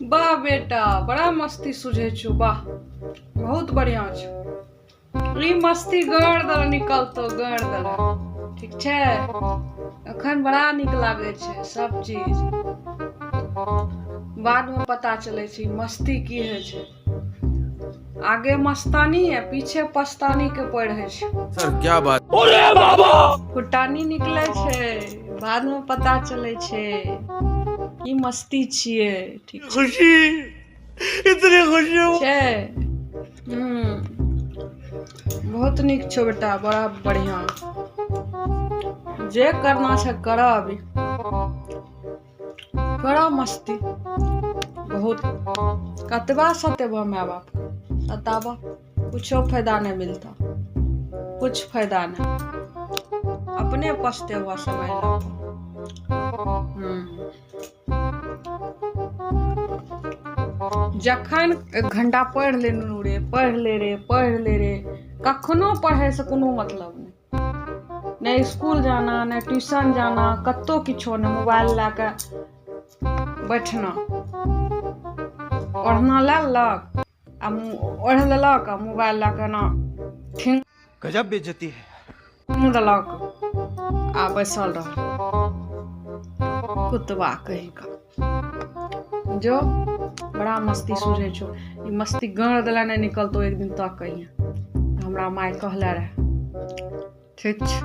वाह बेटा, बड़ा मस्ती सुझै छौ, वाह बहुत बढ़िया छौ। ई मस्ती गड़ दल निकलतो, गड़ दल। ठीक छै, अखन बड़ा नीक लागै छै सब चीज, बादमे पता चलै छै मस्ती की होइ छै। आगे मस्तानी आ पीछे पस्तानी के पढ़ होइ छै। सर क्या बात, फुटानी निकलै छै, बादमे पता चलै छै ई मस्ती छियै। ठीक छै? खुशी, इतनी खुशी छै। बहुत नीक छौ बेटा, बड़ा बढ़िया। जे करना छै कर, अभी कर मस्ती बहुत। कतबा सतेबह माय बाप, सताबह, कुछो फायदा नहि मिलता, कुछ फायदा नहि, अपने पछतेबह समय लऽ कऽ। जखन एक घंटा पढ़ि ले नुनू रे, पढ़ि ले रे, पढ़ि ले रे, कखनो पढ़ैसँ कोनो मतलब नहि। नहि स्कूल जाना, नहि ट्यूशन जाना, कतहु किछो नहि, मोबाइल लए कऽ बैठना, ओढ़ना लए लेलक आ ओढ़ि लेलक आ मोबाइल लए कऽ एना ठेंग गजब बेइज्जती है। देलक आ बैसल रहल। कुतबा कही कऽ जो, बड़ा मस्ती सुझै छौ। ई मस्ती गड़ देला नहि निकलतौ एक दिन तक कहिया, हमरा माय कहले रहे। ठीक छै।